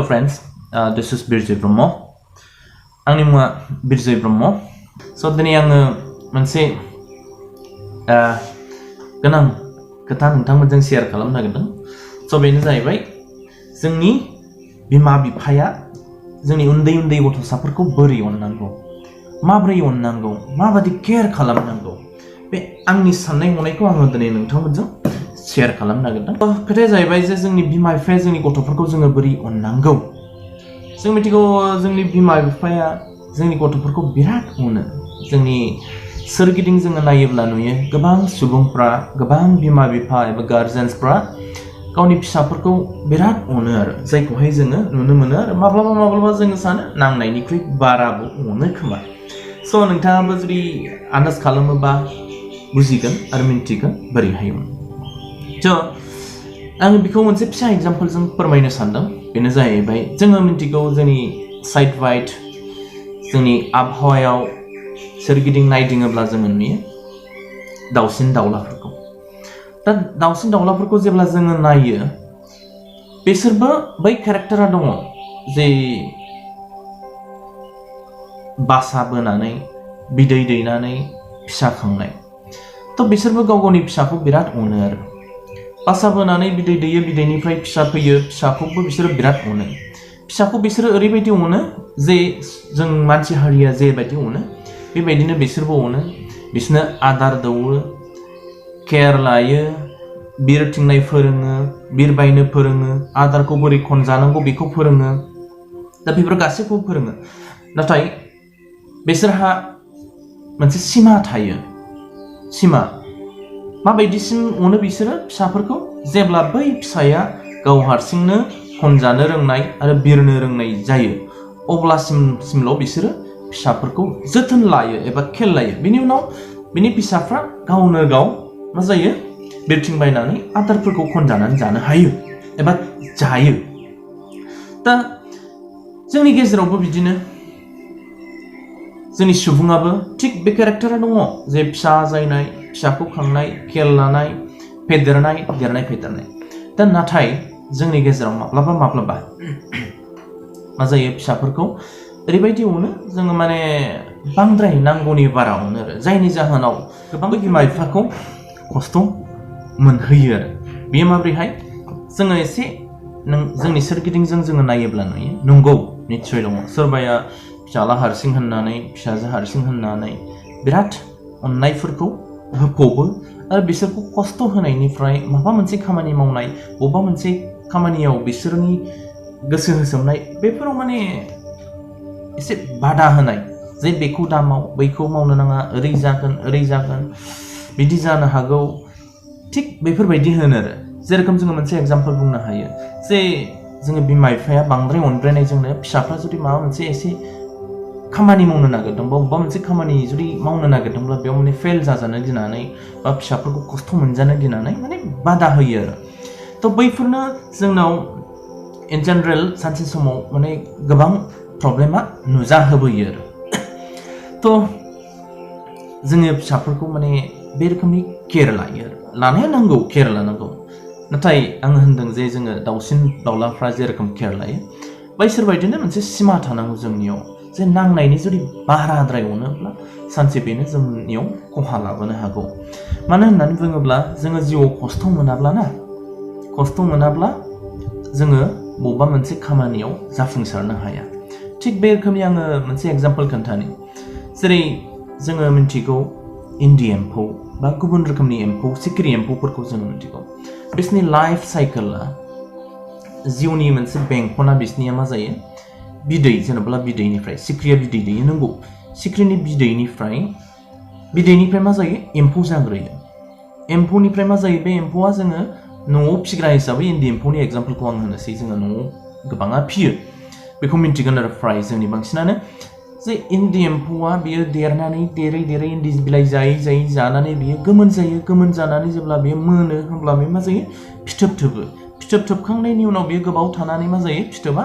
friends, this is Birjoy Brahma. Angni muङा Birjoy Brahma. So दिनै आङो मोनसे गोनां खोथा नोंथांमोनजों शेयार खालामनो नागिरदों. So बेनो जाहैबाय जोंनि बिमा बिफाया जोंनि उन्दै उन्दै गथ'साफोरखौ बोरै अननांगौ, माबोरै अननांगौ, माबादि केयार खालामनांगौ. बे आंनि साननाय हनायखौ आङो दिनै नोंथांमोनजों शेयार खालामनो नागिरदों. खोथाया जाहैबाय जे जोंनि बिमा बिफाया जोंनि गथ'फोरखौ जोङो बोरै अननांगौ. जों मिथिगौ जोंनि बिमा बिफाया जोंनि गथ'फोरखौ बिराद अनो. जोंनि सोरगिदिं जोङो नायोब्ला नुयो गोबां सुबुंफ्रा, गोबां बिमा बिफा एबा गार्जेन्सफ्रा गावनि फिसाफोरखौ बिराद अनो आरो जायखौहाय जोङो नुनो मोनो आरो माब्लाबा जोङो सानो नांनायनिख्रुइ बाराबो अनो खोमा. स' नोंथाङाबो जुदि आन्दाज खालामोबा बुजिगोन आरो मिन्थिगोन बोरैहाय अनो. स' आङो बेखौ मोनसे फिसा एग्जाम्पलजों फोरमायनो सानदों. बेनो जाहैबाय जोङो मिन्थिगौ जोंनि साइड वाइड जोंनि आबहावायाव सोरगिदिं नायदिङोब्ला जोङो नुयो दाउसिन दाउलाफोरखौ. दा दाउसिन दाउलाफोरखौ जेब्ला जोङो नायो बिसोरबो बै केरेक्टारा दङ जे बासा बोनानै बिदै दैनानै फिसा खांनाय. थ' बिसोरबो गाव गावनि फिसाखौ बिराद अनो आरो बासा बोनानै बिदै दैयो, बिदैनिफ्राय फिसा फैयो, फिसाखौबो बिसोरो बिराद अनो. फिसाखौ बिसोरो ओरैबायदि अनो जे जों मानसि हारिया जेबायदि अनो बेबायदिनो बिसोरबो अनो. बिसोरनो आदार दौवो, केयार लायो, बिरथिंनाय फोरोङो, बिरबायनो फोरोङो, आदारखौ बोरै खनजानांगौ बेखौ फोरोङो. दा बेफोर गासैखौबो फोरोङो. नाथाय बिसोरहा मोनसे सिमा थायो. सिमा माबायदिसिम अनो बिसोरो फिसाफोरखौ जेब्ला बै फिसाया गाव हारसिंनो खनजानो रोंनाय आरो बिरनो रोंनाय जायो अब्लासिमल' बिसोरो फिसाफोरखौ जोथोन लायो एबा खेल लायो. बिनि उनाव बिनि फिसाफ्रा गावनो गाव मा जायो बिरथिंबायनानै आदारफोरखौ खनजानानै जानो हायो एबा जायो. दा जोंनि गेजेरावबो बिदिनो जोंनि सुबुङाबो थिग बे केरेक्टारा दङ जे फिसा जायनाय, फिसाखौ खांनाय, खेल लानाय, फेदेरनाय, देरनाय फेदेरनाय. दा नाथाय जोंनि गेजेराव माब्लाबा मा जायो फिसाफोरखौ ओरैबायदि अनो जोङो माने बांद्राय नांगौनि बारा अनो आरो जायनि जाहोनाव गोबां बिमा बिफाखौ खस्थ' मोनहोयो आरो. बेयो माब्रैहाय जोङो एसे जोंनि सोरगिदिंजों जोङो नायोब्ला नुयो नंगौ निस्सय दङ. सोरबाया फिसाला हारसिं होननानै, फिसाजो हारसिं होननानै बिराद अननायफोरखौ होफबो आरो बिसोरखौ खस्थ' होनायनिफ्राय माबा मोनसे खामानि मावनाय, बबेबा मोनसे खामानियाव बिसोरनि गोसो होसोमनाय बेफोराव माने एसे बादा होनाय जे बेखौ दा माव, बैखौ मावनो नाङा, ओरै जागोन, बिदि जानो हागौ. थिग बेफोरबायदि होनो आरो. जेरोखोम जोङो मोनसे एग्जाम्पल बुंनो हायो जे जोङो बिमा बिफाया बांद्राय अनब्रायनायजोंनो फिसाफ्रा जुदि माबा मोनसे एसे खामानि मावनो नागिरदोंबा बबेबा मोनसे खामानि जुदि मावनो नागिरदोंब्ला बेयाव माने फेल जाजानो गिनानै बा फिसाफोरखौ खस्थ' मोनजानो गिनानै माने बादा होयो आरो. थ' बैफोरनो जोंनाव इन जेनेरेल सानसे समाव माने गोबां प्रब्लेमा नुजाहोबोयो आरो. थ' जोङो फिसाफोरखौ माने बे रोखोमनि केयार लायो आरो लानाया नांगौ, केयार लानांगौ. नाथाय आङो होनदों जे जोङो दाउसिन दाउलाफ्रा जेरोखोम केयार लायो बैसोरबायदिनो मोनसे सिमा थानांगौ जोंनियाव जे नांनायनि जुदि बाराद्राय अनोब्ला सानसे बेनो जोंनियाव खहा लाबोनो हागौ. मानो होननानै बुङोब्ला जोङो जिउआव खस्थ' मोनाब्ला जोङो बबेबा मोनसे खामानियाव जाफुंसारनो हाया. थिग बे रोखोमनि आङो मोनसे एग्जाम्पल खोन्थानि. जेरै जोङो मिन्थिगौ इन्दि एम्फौ बा गुबुन रोखोमनि एम्फौ, सिखिरि एम्फौफोरखौ जोङो मिन्थिगौ. बिसोरनि लाइफ साइकेला जिउनि मोनसे बेंखना बिसनिया मा जायो बिदै, जेनेबा बिदैनिफ्राय सिख्रिया बिदै दैयो नंगौ. सिख्रिनि बिदैनिफ्राय मा जायो एम्फौ जाग्रोयो. एम्फौनिफ्राय मा जायो बे एम्फौआ जोङो न'आव फिग्रा हिसाबै इन्दि एम्फौनि एग्जाम्पलखौ आं होनोसै. जोङो न'आव गोबाङा फियो बेखौ मिन्थिगोन आरो फ्राय जोंनि बांसिनानो जे इन्दि एम्फौआ बियो देरनानै देरै इन्दि बिलाइ जायै जानानै बियो गोमोन जायो. गोमोन जानानै जेब्ला बियो मोनो होमब्ला बे मा जायो फिथोब थोबो. फिथोब थोबखांनायनि उनाव बियो गोबाव थानानै मा जायो फिथोबा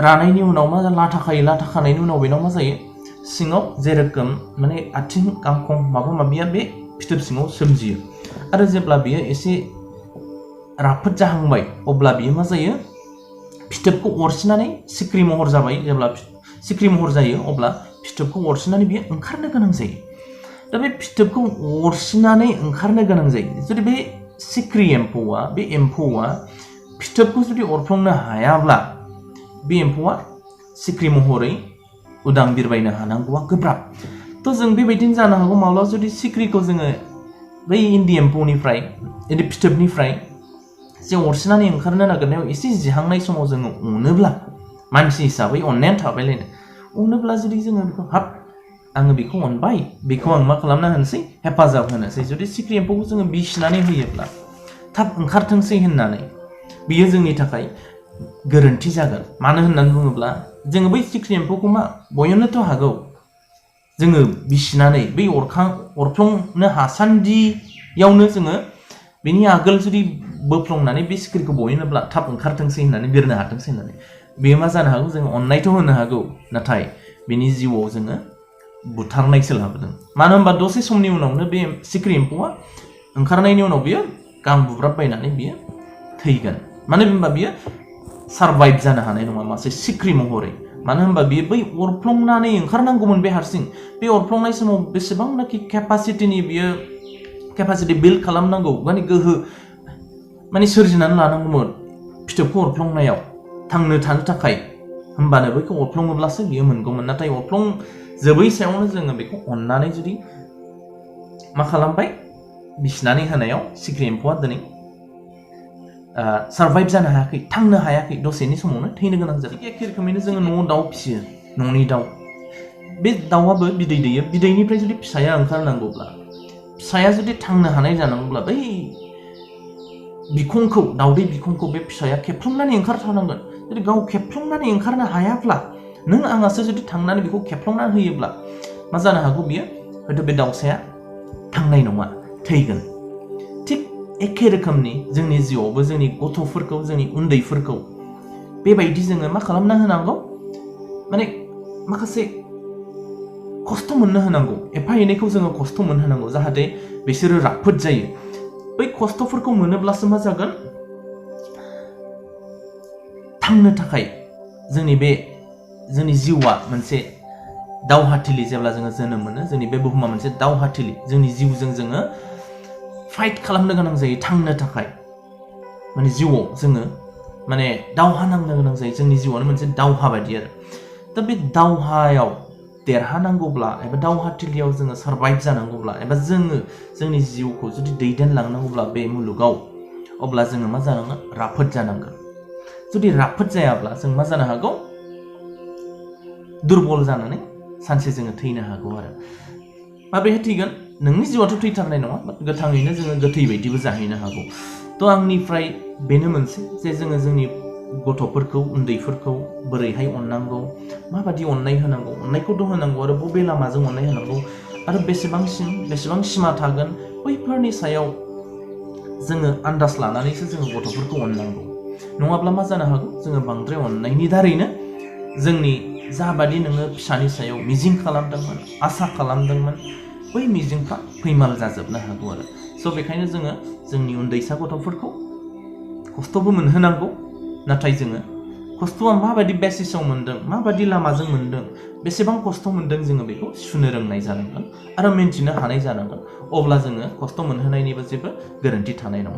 रानायनि उनाव मा लाथा खायो. लाथा खानायनि उनाव बेनाव मा जायो सिङाव जेरोखोम माने आथिं गांखं माबा माबिया बे फिथोब सिङाव सोमजियो. आरो जेब्ला बियो एसे राफोद जाहांबाय अब्ला बियो मा जायो फिथोबखौ अरसिनानै सिख्रि महर जाबाय जेब्ला सिख्रि महर जायो अब्ला फिथोबखौ अरसिनानै बियो ओंखारनो गोनां जायो दा बे फिथोबखौ अरसिनानै ओंखारनो गोनां जायो जुदि बे सिख्रि एम्फौआ फिथोबखौ जुदि अरफ्लंनो हायाब्ला बे एम्फौआ सिख्रि महरै उदां बिरबायनो हानांगौआ गोब्राब थ' जों बेबायदिनो जानो हागौ माब्लाबा जुदि सिख्रिखौ जोङो बै इन्दि एम्फौनिफ्राय इन्दि फिथोबनिफ्राय जे अरसिनानै ओंखारनो नागिरनायाव एसे जिहांनाय समाव जोङो अनोब्ला मानसि हिसाबै अननायानो थाबायलायनो अनोब्ला जुदि जोङो बेखौ हाब आङो बेखौ अनबाय बेखौ आं मा खालामना होनोसै हेफाजाब होनोसै जुदि सिख्रि एम्फौखौ जोङो बिसिनानै होयोब्ला थाब ओंखारथोंसै होननानै बियो जोंनि थाखाय गोरोन्थि जागोन मानो होननानै बुङोब्ला जोङो बै सिख्रि एम्फौखौ मा बयनोथ' हागौ जोङो बिसिनानै बै अरफ्लंनो हासान्दियावनो जोङो बेनि आगोल जुदि बोफ्लंनानै बे सिख्रिखौ बयनोब्ला थाब ओंखारथोंसै होननानै बिरनो हाथोंसै होननानै बेयो मा जानो हागौ जोङो अननायथ' होनो हागौ नाथाय बेनि जिउआव जोङो बुथारनायसो लाबोदों मानो होनबा दसे समनि उनावनो बे सिख्रि एम्फौआ ओंखारनायनि उनाव बियो गां बुब्राबबायनानै बियो थैगोन मानो होनबा बियो सारभाइभ जानो हानाय नङा मासे सिख्रि महरै मानो होनबा बियो बै अरफ्लंनानै ओंखारनांगौमोन बे हारसिं बे अरफ्लंनाय समाव बेसेबांनाखि केपासिटि बिल्ड खालामनांगौ माने गोहो माने सोरजिनानै लानांगौमोन फिथोबखौ अरफ्लंनायाव थांनो थानो थाखाय होमबानो बैखौ अरफ्लङोब्लासो बियो मोनगौमोन नाथाय अरफ्लंजोबै सायावनो जोङो बेखौ अननानै जुदि मा खालामबाय बिसिनानै होनायाव सिख्रि एम्फौआ दिनै सारभाइभ जानो हायाखै थांनो हायाखै दसेनि समावनो थैनो गोनां जादों एखे रोखोमैनो जोङो न'आव दाउ फिसियो न'नि दाउ बे दाउआबो बिदै दैयो बिदैनिफ्राय जुदि फिसाया ओंखारनांगौब्ला फिसाया जुदि थांनो हानाय जानांगौब्ला बै बिखंखौ दाउदै बिखंखौ बे फिसाया खेबफ्लंनानै ओंखारथारनांगोन जुदि गाव खेबफ्लंनानै ओंखारनो हायाब्ला नों आंहासो जुदि थांनानै बेखौ खेबफ्लंनानै होयोब्ला मा जानो हागौ बियो हयथ' बे दाउसाया थांनाय नङा थैगोन थिग एखे रोखोमनि जोंनि जिउआवबो जोंनि गथ'फोरखौ जोंनि उन्दैफोरखौ बेबायदि जोङो मा खालामना होनांगौ माने माखासे खस्थ' मोननो होनांगौ एफा एनैखौ जोङो खस्थ' मोनहोनांगौ जाहाथे बिसोरो राफोद जायो बै खस्थ'फोरखौ मोनोब्लासो मा जागोन थांनो थाखाय जोंनि जिउआ मोनसे दावहाथिलि जेब्ला जोङो जोनोम मोनो जोंनि बे बुहुमा मोनसे दावहाथिलि जोंनि जिउजों जोङो फाइट खालामनो गोनां जायो थांनो थाखाय माने जिउआव जोङो माने दावहा नांनो गोनां जायो जोंनि जिउआनो मोनसे दावहा बायदि आरो दा बे दावहायाव देरहानांगौब्ला एबा दावहाथिलियाव जोङो सारभाइभ जानांगौब्ला एबा जोङो जोंनि जिउखौ जुदि दैदेनलांनांगौब्ला बे मुलुगाव अब्ला जोङो मा जानांगोन राफोद जानांगोन जुदि राफोद जायाब्ला जों मा जानो हागौ दुरबल जानानै सानसे जोङो थैनो हागौ आरो माबेहाय थैगोन नोंनि जिउआथ' थैथारनाय नङा गोथाङैनो जोङो गोथै बायदिबो जाहैनो हागौ थ' आंनिफ्राय बेनो मोनसे जे जोङो जोंनि गथ'फोरखौ उन्दैफोरखौ बोरैहाय अननांगौ माबादि अननाय होनांगौ अननायखौथ' होनांगौ आरो बबे लामाजों अननाय होनांगौ आरो बेसेबां सिमा थागोन बैफोरनि सायाव जोङो आन्दाज लानानैसो जोङो गथ'फोरखौ अननांगौ नङाब्ला मा जानो हागौ जोङो बांद्राय अननायनि दारैनो जोंनि जाबादि नोङो फिसानि सायाव मिजिं खालामदोंमोन आसा खालामदोंमोन बै मिजिंफ्रा फैमाल जाजोबनो हागौ आरो स' बेखायनो जोङो जोंनि उन्दैसा गथ'फोरखौ खस्थ'बो मोनहोनांगौ नाथाय जोङो खस्थ'आ माबायदि बेसिसाव मोन्दों माबायदि लामाजों मोन्दों बेसेबां खस्थ' मोन्दों जोङो बेखौ सुनो रोंनाय जानांगोन आरो मिन्थिनो हानाय जानांगोन अब्ला जोङो खस्थ' मोनहोनायनिबो जेबो गोरोन्थि थानाय नङा